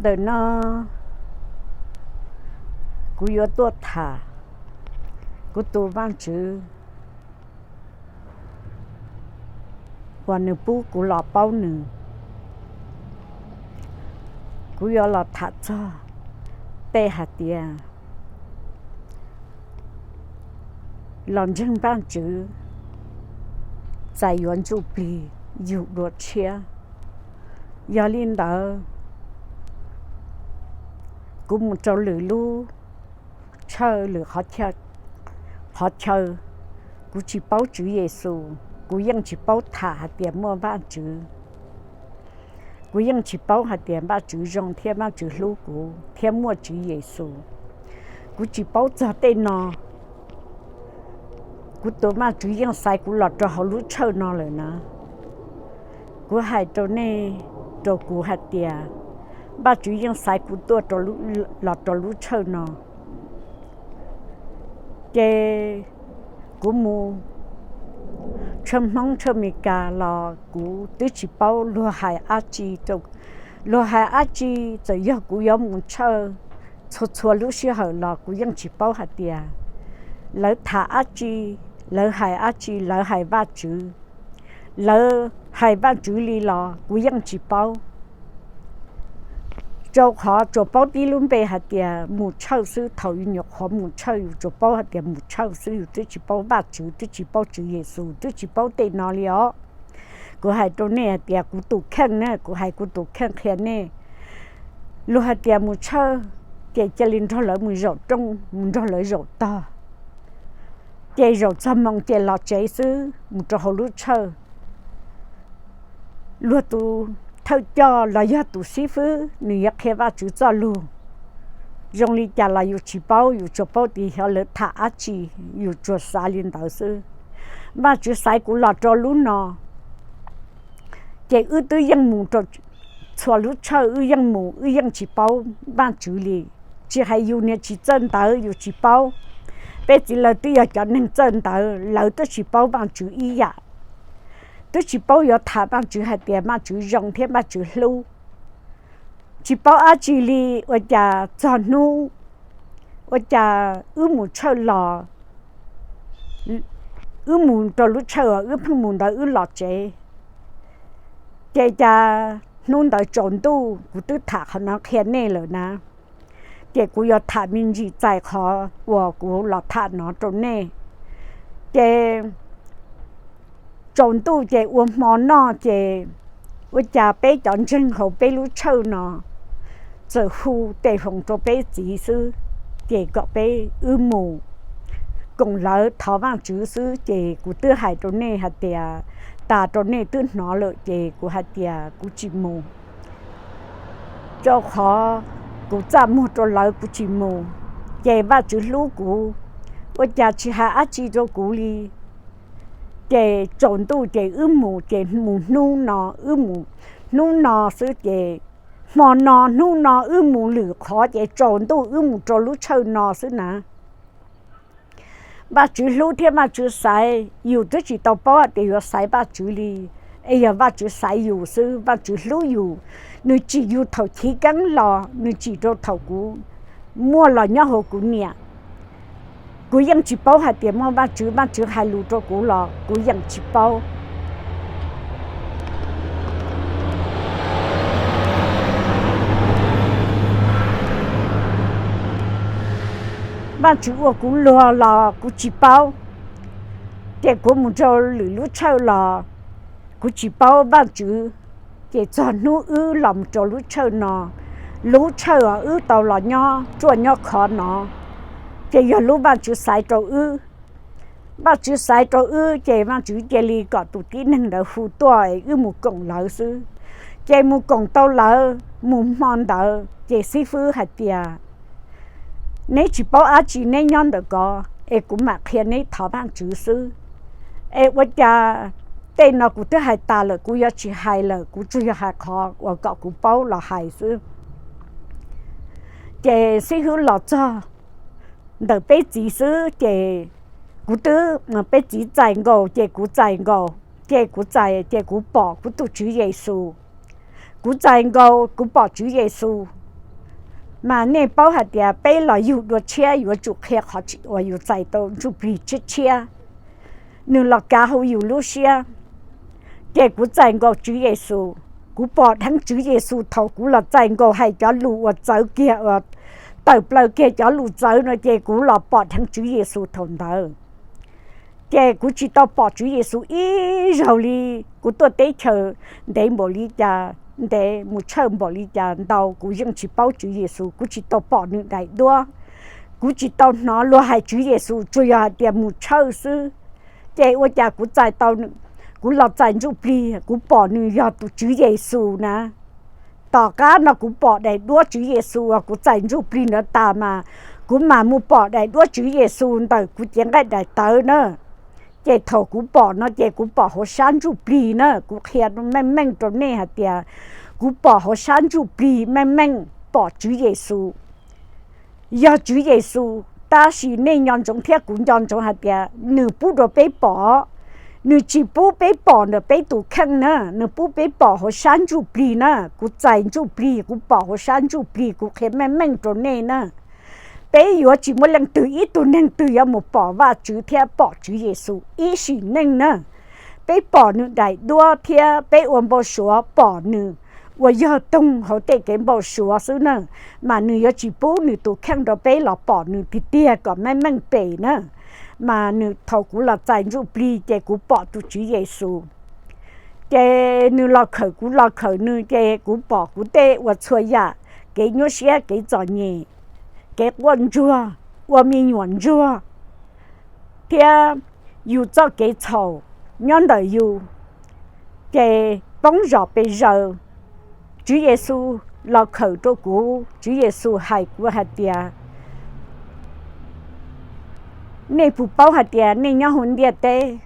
Ntawm no kuv yuav tuaj tham kuv tus Vajtswv uas nws pub kuv los paub nws. Kuv yuav los tham txog tej hais tias los ntseeg Vajtswv txais yuav ntsuj plig yug dua tshiab. Yog li ntawd, kuv mus rau lwm lub tshawj lwm qhov chaw, kuv tsis paub Tswv Yexus, kuv yeej tsis paub tham hais tias muaj Vajtswv. Kuv yeej tsis paub hais tias Vajtswv zoo thiab Vajtswv hlub kuv thiab muaj Tswv Yexus. Kuv tsis paub txog tej no. Kuv tus Vajtswv yeej xaiv kuv los rau hauv lub tshawj no lawm na. Kuv hais rau nej, rau kuv hais tias Vajtswv yeej xaiv kuv tuaj los rau lub tshawj no. Ces kuv mus tshawj Hmoob tshawj Amelikas los kuv twb tsis paub luag hais dab tsi. Luag hais dab tsi, txawm yog kuv yuav mus tshawj txhua txhua lub sij hawm los kuv yeej tsis paub hais tias lawv tham dab tsi, lawv hais dab tsi, lawv hais Vajtswv, lawv hais Vajtswv li los kuv yeej tsis paub. Rau qhov tsuas paub tib lub npe hais tias mus tshawj xwb, thaum yus nyuam qhuav mus tshawj yus tsuas paub hais tias mus tshawj xwb, yus twb tsis paub Vajtswv, twb tsis paub Tswv Yexus, twb tsis paub tej no li os. Kuv hais rau nej hais tias kuv tus kheej na, kuv hais kuv tus kheej qhia nej. Luag hais tias mus tshawj, ces cia li nrog lawv mus zaum rooj, mus nrog lawv zaum tog, ces zaum txog moo ces los tsev xwb, mus rau hauv lub tshawj. Luag tus thawj coj los yog tus xib fwb nws yuav qhia Vajtswv txoj lug zoo li cas los yus tsis paub, yus tsuas paub tias xyov lawv tham dab tsi, yus tsuas xav li ntawd xwb. Vajtswv xaiv kuv los rau lub no, ces wb twb yeej mus rau txhua lub tshawj, wb yeej mus, wb yeej tsis paub Vajtswv li. Tsis hais yus niag tsis txawj ntawv yus tsis paub, peb txiv lawv twb yog cov neeg txawj ntawv, lawv twb tsis paub Vajtswv ib yam, twb tsis paub yuav tham Vajtswv hais tias Vajtswv zoo thiab Vajtswv hlub. Tsis paub dab tsi li, ua cas txog hnub, ua cas wb mus tshawj los, wb mus rau lub tshawj uas wb pheej mus ntawd wb los tsev. Ces cas hnub ntawd tsaus ntuj, kuv twb tham qhov no qhia nej lawm na, ces kuv yuav tham me ntsis txais qhov uas kuv los tham no rau nej. Ces tsaus ntuj ces ua hmo noj ces ua cas peb cov ntseeg hauv peb lub tshawj no txawm hu tes foos rau peb txiv xwb, ces kom peb wb mus koom lawv thov Vajtswv xwb. Ces kuv twb hais rau nej hais tias, tas rau nej twb hnov lawm, ces kuv hais tias kuv tsis mus, rau qhov kuv txaj muag rau lawv kuv tsis mus, ces Vajtswv hlub kuv, ua cas tsis hais dab tsi rau kuv li. Ces tsaus ntuj ces wb mus, ces mus hnub no, wb mus hnub no xwb, ces hmo no hnub no wb mus lwm qhov, ces tsaus ntuj wb mus rau lub tshawj no xwb na. Vajtswv hlub thiab Vajtswv xaiv, yus twb tsis tau paub hais tias yuav xaiv Vajtswv li, es yog Vajtswv xaiv yus xwb, Vajtswv hlub yus. Nws tsim yus thaum chiv keeb los nws tsim rau thaum kuv muaj los nyob hauv kuv niam. Kuv yeej tsis paub hais tias muaj Vajtswv, Vajtswv hais lus rau kuv los kuv yeej tsis paub. Vajtswv ua kuv luag los kuv tsis paub, ces kuv mus rau lwm lub tshawj los kuv tsis paub Vajtswv. Ces txog hnub wb los mus rau lub tshawj no, lub tshawj uas wb tau los nyob ruaj nyob khov no, ces yog lub Vajtswv xaiv rau wb. Vajtswv xaiv rau wb ces Vajtswv cia li kom tus tib neeg ntawd hu tuaj es wb mus koom lawv xwb. Ces mus koom tau lawv mus hmo ntawd ces xib fwb hais tias, neb tsis paub dab tsi neb nyob ntawm ko, es kuv mam qhia neb thov Vajtswv xwb. Es ua cas tej no kuv twb hais tas lawm, kuv yuav tsis hais lawm, kuv tsuas yog hais qhov uas kom kuv paub los hais xwb. Ces xib fwb los txog ntawm peb txiv xwb, ces kuv twb, peb txiv txais nkaus ces kuv txais nkaus, ces kuv txais ces kuv pom kuv tus Tswv Yexus. Kuv txais nkaus kuv pom Tswv Yexus, Mas nej paub hais tias peb los yug dua tshiab yuav tsum qhia qhov uas yus txais tau ntsuj plig tshiab tshiab, nws los kav hauv yus lub siab. Ces kuv txais nkaus Tswv Yexus, kuv pom dheev Tswv Yexus thaum kuv los txais nkaus hais cov lus uas txawv kiag uas tawm plaws kiag cov lus txawv no ces kuv los pom dheev Tswv Yexus thaum ntawd. Ces kuv tsis tau pom Tswv Yexus ib zaug li. Kuv tuaj teb chaws ntev npaum li cas, ntev mus tshawj npaum li cas ntau, kuv yeej tsis paub Tswv Yexus, kuv tsis tau pom nws daim duab, kuv tsis tau hnov luag hais Tswv Yexus, tsuas yog hais tias mus tshawj xwb. Ces ua cas kuv txais tau, kuv los txais ntsuj plig, kuv pom nws yog tus Tswv Yexus na. Tom qab no kuv pom daim duab Tswv Yexus uas kuv txais ntsuj plig ntawd tas mas kuv mam mus pom daim duab Tswv Yexus ntawm kuv cev nqaij daim tawv na. Ces thaum kuv pom no ces kuv pom hauv sab ntsuj plig na, kuv qhia meej meej rau nej hais tias kuv pom hauv sab ntsuj plig meej meej pom Tswv Yexus. Yog Tswv Yexus, tab sis nej nco ntsoov thiab kuv nco ntsoov hais tias nws pub rau peb pom, nws tsis pub peb pom ntawm peb tus kheej na, nws pub peb pom hauv sab ntsuj plig na. Kuv txais ntsuj plig, kuv pom hauv sab ntsuj plig, kuv qhia meej meej rau nej na. Peb yuav tsis muaj leej twg ib tug neeg twg yuav mus pom Vajtswv thiab pom Tswv Yexus ib sim neej na. Peb pom nws daim duab thiab peb ua npau suav pom nws uas yog toog hauv tej kev npau suav xwb na, mas nws yuav tsis pub nws tus kheej rau peb los pom nws tiag tiag kom meej meej pem na. Mas nws, thaum kuv los txais ntsuj plig ces kuv pom tus Tswv Yexus. Ces nws los khawm kuv, los khawm nws, ces kuv pom kuv tej uas txhua yam, kev nyuaj siab, kev txom nyem, kev quaj ntsuag, ua me nyuam ntsuag, thiab yus txoj kev txhaum nyob ntawm yus, ces poob zom pes zaws. Tswv Yexus los khawm rau kuv, Tswv Yexus hais kuv hais tias, nej puas paub hais tias nej nyob hauv ntiaj teb,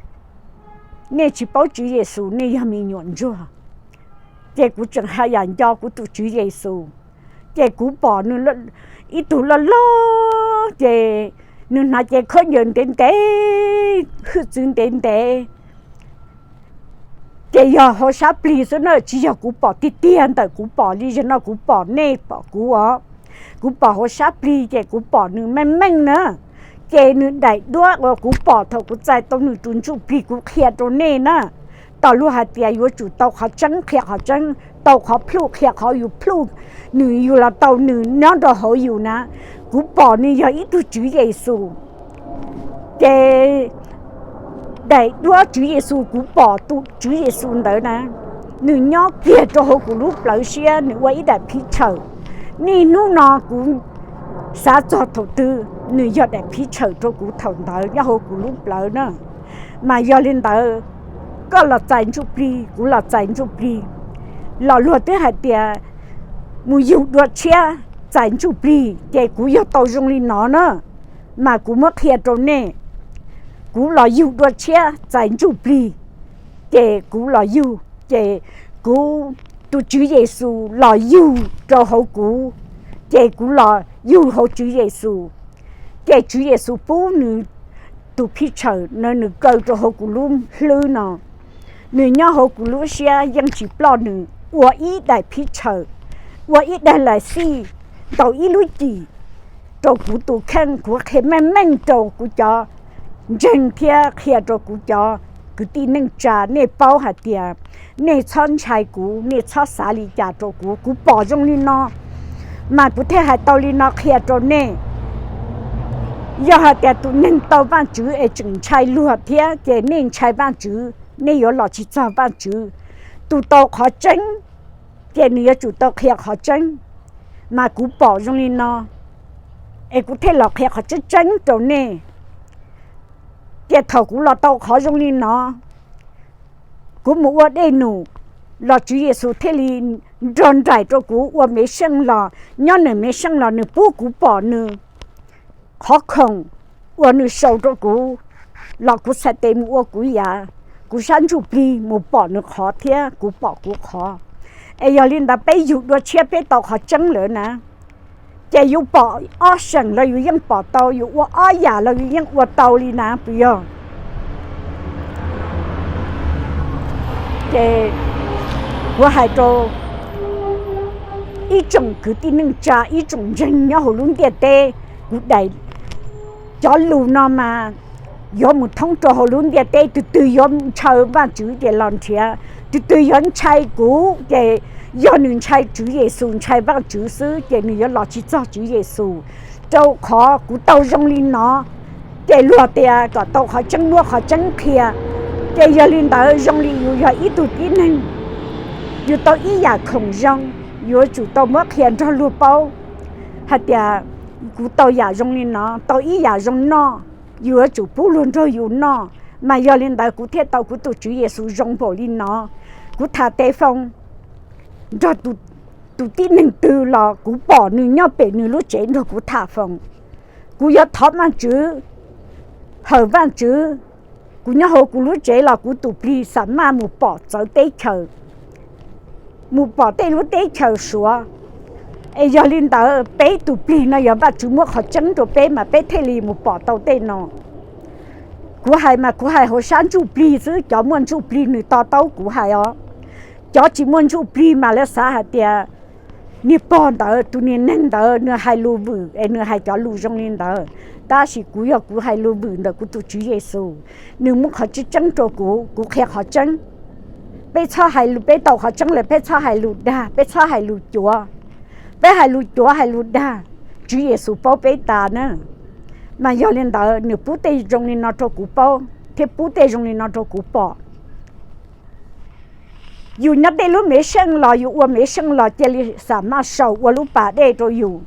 nej tsis paub Tswv Yexus, nej yog me nyuam ntsuag. Ces kuv tseem haj yam nco kuv tus Tswv Yexus, ces kuv pom nws ib tug loj loj, ces nws hnav cev khaub ncaws ntev ntev, hwj txwv ntev ntev. Ces yog hauv sab plig xwb na, tsis yog kuv pom tiag tiag ntawm kuv pom li, zaum no kuv pom nej pom kuv os. Kuv pom hauv sab plig ces kuv pom nws meej meej na. Ces nws daim duab uas kuv pom thaum kuv txais tau nws tus ntsuj plig kuv qhia rau nej na. Tom luag hais tias yuav tsum tau qhov tseeb qhia qhov tseeb, tau qhov plhuj qhia qhov yus plhuj, nws yug los tau nws nyob rau hauv yus na. Kuv pom nws yog ib tug Tswv Yexus. Ces daim duab Tswv Yexus, kuv pom tus Tswv Yexus ntawd na, nws nyob kiag rau hauv kuv lub plawv siab, nws ua ib daim phim tshawm. Niaj hnub no kuv xav txog thaum twg nws yog daim phim tshawm rau kuv thaum ntawd nyob hauv kuv lub plawv na. Mas yog li ntawd, koj los txais ntsuj plig, kuv los txais ntsuj plig. Los luag twb hais tias mus yug dua tshiab txais ntsuj plig, ces kuv yog tau zoo li no na. Mas kuv muab qhia rau nej, kuv los yug dua tshiab txais ntsuj plig, ces kuv los yug, ces kuv, tus Tswv Yexus los yug rau hauv kuv, ces kuv los yug hauv Tswv Yexus. Ces Tswv Yexus pub nws tus phim tshawm no, nws kaw rau hauv kuv lub hlwb no. Nws nyob hauv kuv lub siab yeej tsis ploj, nws ua ib daim phim tshawm, ua ib daim lam xij, ntaus ib lub cim rau kuv tus kheej. Kuv qhia meej meej rau kuv cov ntseeg thiab qhia rau kuv cov kwv tij neej tsa, nej paub hais tias nej txhob ntshai kuv, nej txhob xav li cas rau kuv. Kuv pom zoo li no, mas kuv thiaj hais tau li no qhia rau nej. Yog hais tias tus neeg tau Vajtswv es tseem ntshai luag thiab, ces nej ntshai Vajtswv, nej yuav los tsis txog Vajtswv. Tus tau qhov tseeb, ces nws yuav tsum tau qhia qhov tseeb. Mas kuv pom zoo li no, es kuv thiaj los qhia qhov tseeb tseeb rau nej. Ces thaum kuv los tau qhov zoo li no, kuv mus ua dej num los Tswv Yexus thiaj li nrog nraim rau kuv ua mev seej los, nyob nws mev seej los nws pub kuv pom nws qhov khoom uas nws sau rau kuv, los kuv txhais tes mus ua kuv yam, kuv sab ntsuj plig mus pom nws qhov thiab kuv pom kuv qhov. Es yog li ntawd peb yug dua tshiab peb tau qhov tseeb lawm na, ces yus pom ob seem los yus yeej pom tau, yus ua ob yam los yus yeej ua tau li na, puas yog? Ces kuv hais rau Ib tsoom kwv tij neej tsa, ib tsoom ntseeg nyob hauv lub ntiaj teb, kuv daim cov lus no mas yuav mus thoob rau hauv lub ntiaj teb. Tus twg yuav ntshaw Vajtswv ces los nrhiav, tus twg yuav ntshai kuv ces yog nws ntshai Tswv Yexus, ntshai Vajtswv xwb ces nws yuav los tsis txog Tswv Yexus. Rau qhov kuv tau zoo li no ces luag tias kom tau qhov tseeb muab qhov tseeb qhia. Ces yog li ntawd zoo li yus yog ib tug tib neeg, yus tau ib yam khoom zoo, yuav tsum tau muab qhia nrog luag paub hais tias kuv tau yam zoo li no, tau ib yam zoo noj, yuav tsum pub luag nrog yus noj. Mas yog li ntawd kuv thiaj tau kuv tus Tswv Yexus zoo npaum li no. Kuv tham tes foos nrog tus tib neeg twg los kuv pom nws nyob pem nws lub tsev nrog kuv tham foos. Kuv yuav thov Vajtswv, hawm Vajtswv, kuv nyob hauv kuv lub tsev los kuv tus plig xam maj mus pom txawv teb chaws, mus pom tej lub teb chaws Suav. Es yog li ntawd peb tus plig no yog Vajtswv muab qhov tseeb rau peb mas peb thiaj li mus pom tau tej no. Kuv hais mas kuv hais hauv sab ntsuj plig xwb, cov muaj ntsuj plig nws to taub kuv hais os. Cov tsis muaj ntsuj plig mas lawv xav hais tias niag pog ntawd, tus niag neeg ntawd nws hais lus vwm es nws hais cov lus zoo li ntawd. Tab sis kuv yog kuv hais lus vwm ntawm kuv tus Tswv Yexus, nws muab qhov tseeb tseeb rau kuv, kuv qhia qhov tseeb. Peb txhob hais, peb tau qhov tseeb lawm peb txhob hais lus dag, peb txhob hais lus cuav. Peb hais lus cuav hais lus dag, Tswv Yexus paub peb tas na. Mas yog li ntawd nws pub tej zoo li no rau kuv paub thiab pub tej zoo li no rau kuv pom. Yus nyob tej lub mev seej los yus ua mev seej los cia li xam maj sau ua lub pas dej rau yus.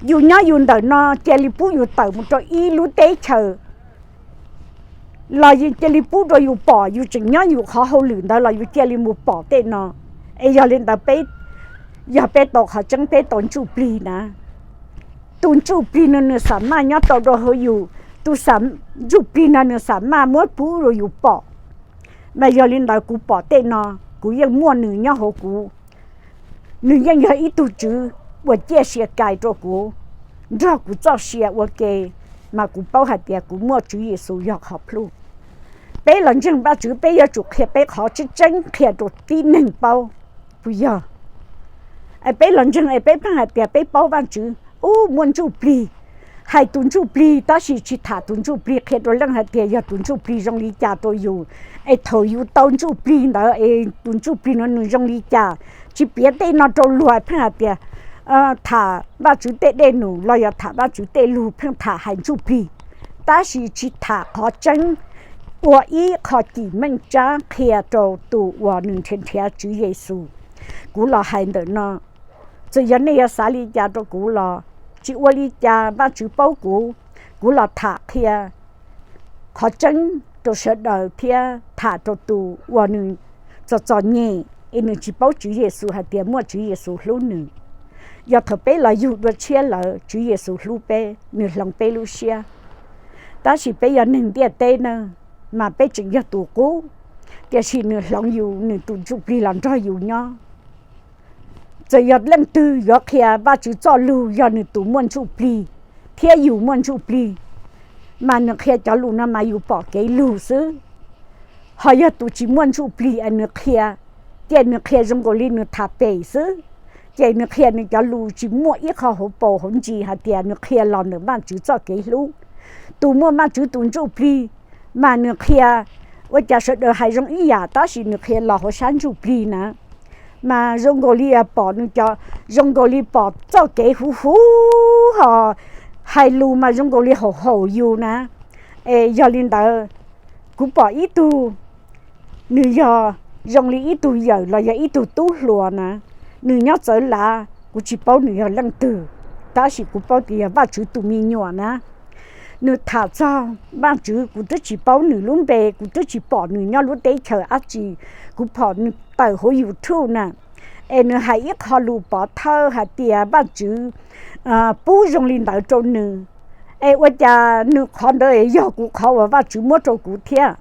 Yus nyob yus ntawm no cia li pub yus tawm mus rau ib lub teb chaws los cia li pub rau yus pom, yus tseem nyob yus qhov hauj lwm ntawd los yus cia li mus pom tej no. Es yog li ntawd peb, yog peb tau qhov tseeb peb tau ntsuj plig na, tus ntsuj plig no nws xam maj nyob tau rau hauv yus, tus ntsuj plig no nws xam maj muab pub rau yus pom. Mas yog li ntawd kuv pom tej no, kuv yeej muaj nws nyob hauv kuv. Nws yeej yog ib tug tswv uas ciaj sia kais rau kuv, nrog kuv txoj sia ua ke, mas kuv paub hais tias kuv muaj Tswv Yexus yog qhov plhu. Peb los ntseeg Vajtswv peb yuav tsum qhia peb qhov tseeb tseeb qhia rau tib neeg paub, puas yog? Es peb los ntseeg es peb pheej hais tias peb paub Vajtswv, ub, muaj ntsuj plig, hais tus ntsuj plig tab sis tsis tham tus ntsuj plig qhia rau leej hais tias yog tus ntsuj plig zoo li cas rau yus, es thaum yus tau ntsuj plig ntawd es tus ntsuj plig no nws zoo li cas. Tsis piav tej no rau luag pheej hais tias tham Vajtswv tej dej num los yog tham Vajtswv tej lug, pheej tham hais ntsuj plig, tab sis tsis tham qhov tseeb, ua ib qho cim meej tsab qhia rau tus uas nws nrhiav nrhiav Tswv Yexus. Kuv los hais ntawm no, txawm yog nej yuav xav li cas rau kuv los tsis ua li cas, Vajtswv paub kuv. Kuv los tham qhia qhov tseeb rau sawv daws thiab tham rau tus uas nws txom txom nyem es nws tsis paub Tswv Yexus hais tias muaj Tswv Yexus hlub nws. Yog thaum peb los yug dua tshiab lawm Tswv Yexus hlub peb, nws hloov peb lub siab. Tab sis peb yog neeg ntiaj teb na, mas peb tseem yog tus qub, tiam sis nws hloov yus, nws tus ntsuj plig los nrog yus nyob. Txawm yog leej twg yuav qhia Vajtswv txoj lug yog nws tus muaj ntsuj plig thiab yus muaj ntsuj plig, mas nws qhia cov lus no mas yus pom kev lug xwb. Ho yog tus tsis muaj ntsuj plig es nws qhia, ces nws qhia zoo nkaus li nws tham pem xwb, ces nws qhia nws cov lus tsis muaj ib qho hauv paus hauv ntsis hais tias nws qhia los ntawm Vajtswv txoj kev hlub. Tus muaj Vajtswv tus ntsuj plig, mas nws qhia ua cas sawv daws hais zoo ib yam tab sis nws qhia los hauv sab ntsuj plig na, mas zoo nkaus li pom nws cov, zoo nkaus li pom txoj kev huv huv ho hais lus mas zoo nkaus li haum haum yus na. Es yog li ntawd, kuv pom ib tug, nws yog zoo li ib tug yawm los yog ib tug tub hluas na, nws nyob txawv lav, kuv tsis paub nws yog leej twg, tab sis kuv paub tias yog Vajtswv tus me nyuam na. Nws tham txog Vajtswv, kuv twb tsis paub nws lub npe, kuv twb tsis pom nws nyob lub teb chaws dab tsi, kuv pom nws tawm hauv YouTube na, es nws hais ib qho lus pov thawj hais tias Vajtswv pub zoo li ntawd rau nws. Es ua cas nws qhov ntawd yog kuv qhov uas Vajtswv muab rau kuv thiab?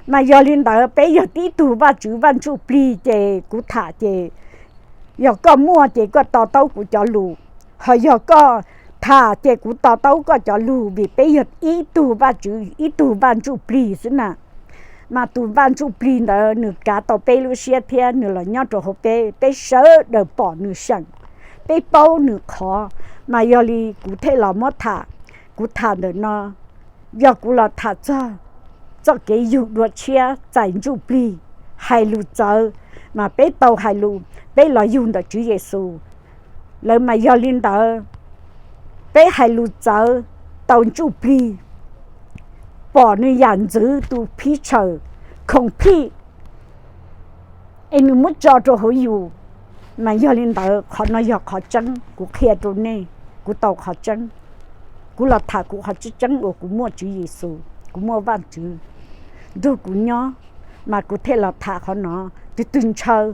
Mas yog li ntawd peb yog tib tug Vajtswv Vaj Ntsuj Plig ces kuv tham ces yog koj muaj ces koj to taub kuv cov lus, ho yog koj tham ces kuv to taub koj cov lus, vim peb yog ib tug Vajtswv ib tug Vaj Ntsuj Plig xwb na. Mas tus Vaj Ntsuj Plig ntawd nws kav tau peb lub siab thiab nws los nyob rau hauv peb, peb sawv daws pom nws seem, peb paub nws qhov. Mas yog li kuv thiaj los muab tham, kuv tham ntawm no yog kuv los tham txog txoj kev yug dua tshiab txais ntsuj plig, hais lus txawv, mas peb tau hais lus, peb los yug ntawm Tswv Yexus lawm. Mas yog li ntawd, peb hais lus txawv, tau ntsuj plig, pom nws yam ntxwv tus phib tshawm, khoom phij, es nws muab tso rau hauv yus. Mas yog li ntawd, qhov no yog qhov tseeb, kuv qhia rau nej, kuv tau qhov tseeb. Kuv los tham kuv qhov tseeb tseeb uas kuv muaj Tswv Yexus, kuv muaj Vajtswv nrog kuv nyob, mas kuv thiaj los tham qhov no. Tus twg ntshaw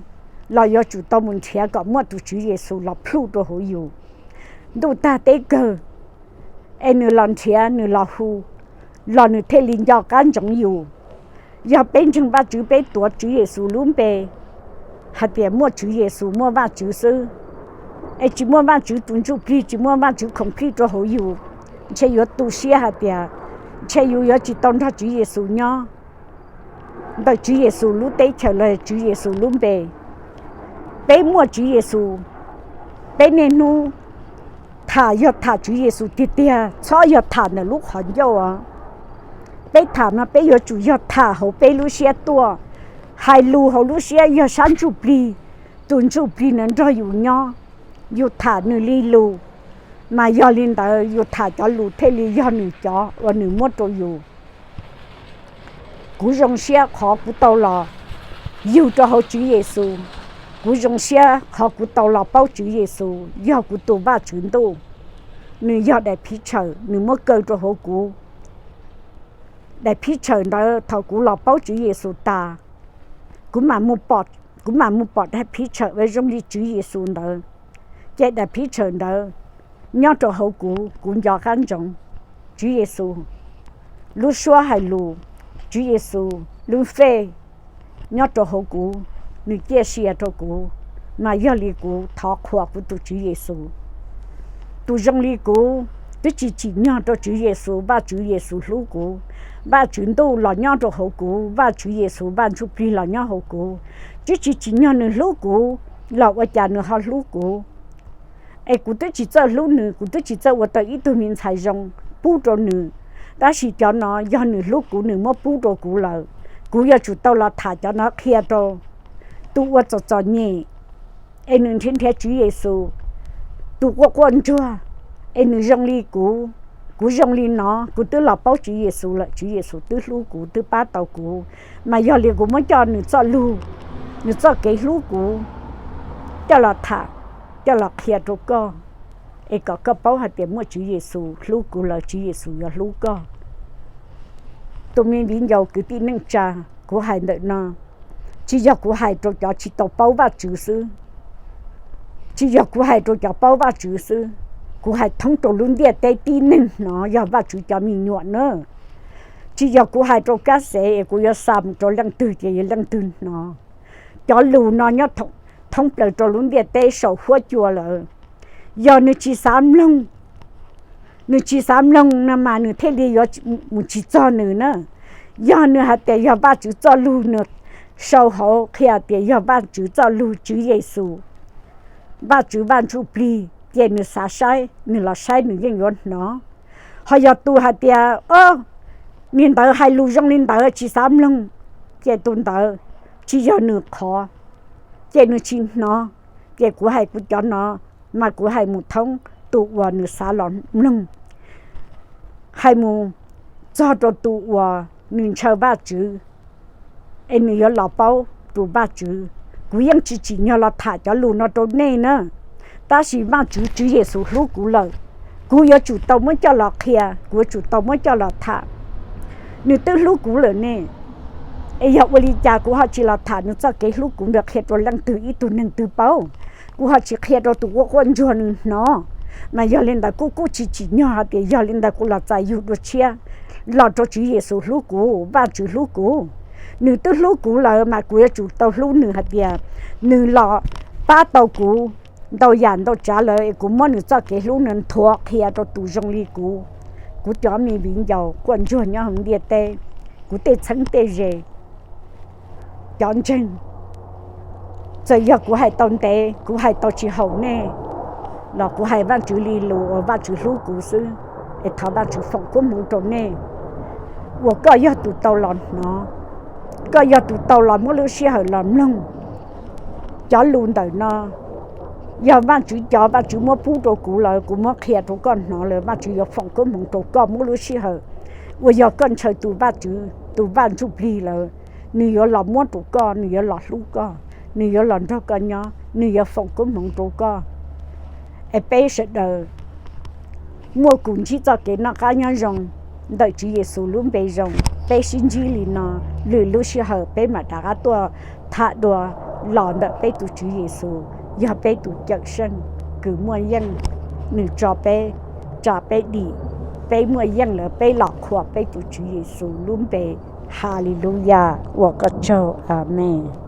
los yuav tsum tau mus nrhiav kom muaj tus Tswv Yexus los plhuj rau hauv yus. Ntuj tag teb kawg, es nws los nrhiav, nws los hu, los nws thiaj li nco qab ntsoov yus. Yog peb ntseeg Vajtswv, peb tuav Tswv Yexus lub npe hais tias muaj Tswv Yexus, muaj Vajtswv xwb, es tsis muaj Vajtswv tus ntsuj plig, tsis muaj Vajtswv khoom phij rau hauv yus, ntshe yuav tu siab hais tias ntshe yus yuav tsis tau nrog Tswv Yexus nyob ntawm Tswv Yexus lub teb chaws los Tswv Yexus lub npe. Peb muaj Tswv Yexus, peb niaj hnub tham yog tham Tswv Yexus tiag tiag, txhob yog tham ntawm lub qhov ncauj os. Peb tham no peb yuav tsum yog tham hauv peb lub siab tuaj, hais lus hauv lub siab yog sab ntsuj plig, tus ntsuj plig nws nrog yus nyob, yus tham nws li lus, mas yog li ntawd yus tham cov lus thiaj li yog nws cov uas nws muab rau yus. Kuv zoo siab qhov kuv tau los yug rau hauv Tswv Yexus. Kuv zoo siab qhov kuv tau los paub Tswv Yexus yog kuv tus Vajtswv ntuj. Nws yog daim phib tshawm nws muab kaw rau hauv kuv. Daim phib tshawm ntawd thaum kuv los paub Tswv Yexus tas, kuv mam mus pom daim phib tshawm uas zoo li Tswv Yexus ntawd. Ces daim phib tshawm ntawd nyob rau hauv kuv, kuv nco qab ntsoov Tswv Yexus lub suab hais lus, Tswv Yexus lub fej nyob rau hauv kuv, nws ciaj sia rau kuv. Mas yog li kuv thov qhuas kuv tus Tswv Yexus. Tus zoo li kuv twb tsis tsim nyog rau Tswv Yexus, Vajtswv Yexus hlub kuv, Vajtswv ntuj los nyob rau hauv kuv, Vajtswv Yexus Vaj Ntsuj Plig los nyob hauv kuv, twb tsis tsim nyog nws hlub kuv los ua cas nws ho hlub kuv? Es kuv twb tsis txawj hlub nws, kuv twb tsis txawj ua tau ib tug me ntxhais zoo pub rau nws, tab sis cov no yog nws hlub kuv nws muab pub rau kuv lawm. Kuv yuav tsum tau los tham cov no qhia rau tus uas txom txom nyem, es nws nrhiav nrhiav Tswv Yexus, tus quaj quaj ntsuag, es nws zoo li kuv, kuv zoo li no, kuv twb los paub Tswv Yexus lawm, Tswv Yexus twb hlub kuv, twb pab tau kuv. Mas yog li kuv muab coj nws txoj lug, nws txoj kev hlub kuv coj los tham, coj los qhia rau koj, es kom koj paub hais tias muaj Tswv Yexus hlub kuv lawm, Tswv Yexus yuav hlub koj. Tus me viv ncaus kwv tij neej tsa, kuv hais ntawm no tsis yog kuv hais rau cov tsis tau paub Vajtswv xwb, tsis yog kuv hais rau cov paub Vajtswv xwb, kuv hais thoob rau lub ntiaj teb tib neeg hnov yog Vajtswv cov me nyuam na. Tsis yog kuv hais rau kab xev es kuv yuav xa mus rau leej twg ces yog leej twg hnov. Cov lus no nyob thoob plaws rau lub ntiaj teb saum huab cua lawm. Yog nws tsis xav mloog, nws tsis xav mloog no mas nws thiaj li yuav mus tsis txog nws na. Yog nws hais tias yog Vajtswv txoj lug, nws sau hauv qhia tias yog Vajtswv txoj lug Tswv Yexus, Vajtswv Vaj Ntsuj Plig, ces nws xav saib, nws los saib nws yeej yuav hnov. Ho yog tus hais tias, o, niag ntawd hais lus zoo li ntawd tsis xav mloog, ces tus ntawd tsis yog nws qhov, ces nws tsis hnov. Ces kuv hais kuv cov no, mas kuv hais mus thoob tus uas nws xav los mloog, hais mus txog rau tus uas nws ntshaw Vajtswv, es nws yuav los paub tus Vajtswv. Kuv yeej tsis tsim nyog los tham cov lus no rau nej na, tab sis Vajtswv Tswv Yexus hlub kuv lawm, kuv yuav tsum tau muab coj los qhia, kuv yuav tsum tau muab coj los tham. Nws twb hlub kuv lawm ne, es yog ua li cas kuv ho tsis los tham nws txoj kev hlub kuv ntawd qhia rau leej twg ib tug neeg twg paub? Kuv ho tsis qhia rau tus quaj quaj ntsuag nws hnov. Mas yog li ntawd kuv kuj tsis tsim nyog hais tias yog li ntawd kuv los txais yug dua tshiab los rau Tswv Yexus hlub kuv, Vajtswv hlub kuv. Nws twb hlub kuv lawm mas kuv yuav tsum tau hlub nws hais tias nws los pab tau kuv ntau yam ntau tsav lawm es kuv muab nws txoj kev hlub no nthuav qhia rau tus zoo li kuv, kuv cov me viv ncaus quaj ntsuag nyob hauv ntiaj teb, kuv tej txheeb tej ze. cov ntseeg. Txawm yog kuv hais tau ntev, kuv hais tau tsis haum nej, los kuv hais Vajtswv li lus uas Vajtswv hlub kuv xwb, es thov Vajtswv foom koob hmoov rau nej, uas koj yog tus tau los hnov, koj yog tus tau los muab lub sij hawm los mloog cov lus ntawm no. Yog Vajtswv cov, Vajtswv muab pub rau kuv lawm, kuv muab qhia rau koj hnov lawm, Vajtswv yuav foom koob hmoov rau koj muab lub sij hawm uas yog koj ntshaw tus Vajtswv, tus Vaj Ntsuj Plig lawm, nws yuav los muab rau koj, nws yuav los hlub koj, nws yuav los nrog koj nyob, nws yuav foom koob hmoov rau koj. Es peb sawv daws muaj kuv ntsib txoj kev noj qab nyob zoo ntawm Tswv Yexus lub npe zoo, peb sib ntsib li no, lwm lub sij hawm peb mam rov qab tuaj tham dua los ntawm peb tus Tswv Yexus, yog peb tus Cawm Seej kws muaj yeej, nws tso peb, tsa peb dim, peb muaj yeej lawm peb los qhuas peb tus Tswv Yexus lub npe. Haleluyas, ua koj tsaug, amees.